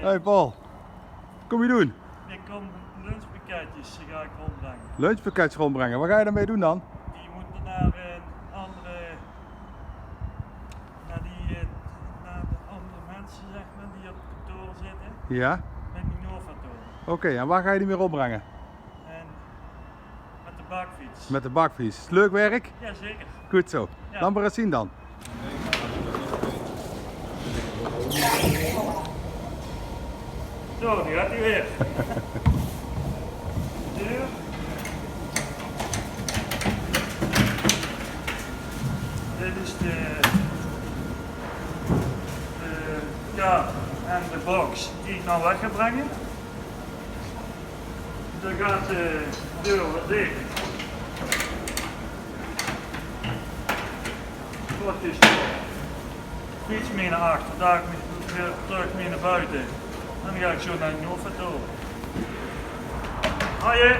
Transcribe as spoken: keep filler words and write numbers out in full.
Hey Paul, wat kóms se doon? Ik kom lunchpakketjes, die ga ik rondbrengen. Lunchpakketjes rondbrengen, wat gaon se d'rmei doon dan? Die moeten naar een andere, naar die, eh, naar de andere mensen, zeg maar, die op het kantoor zitten. Ja? Met die Nova-toren. Oké, en waar gaon se die mei rondbrengen? En met de bakfiets. Met de bakfiets. Leuk werk? Jazeker. Goed zo. Ja. Laot mer ins zien dan. Zo, die gaat hij weer. Deur. Dit is de, de, ja, en de box die ik nou weg ga brengen. Dan gaat de deur weer dicht. Wat is dat? Fiets mee naar achter, daar weer terug mee naar buiten. En dan ga ik zo naar de Nova toe. Hoi!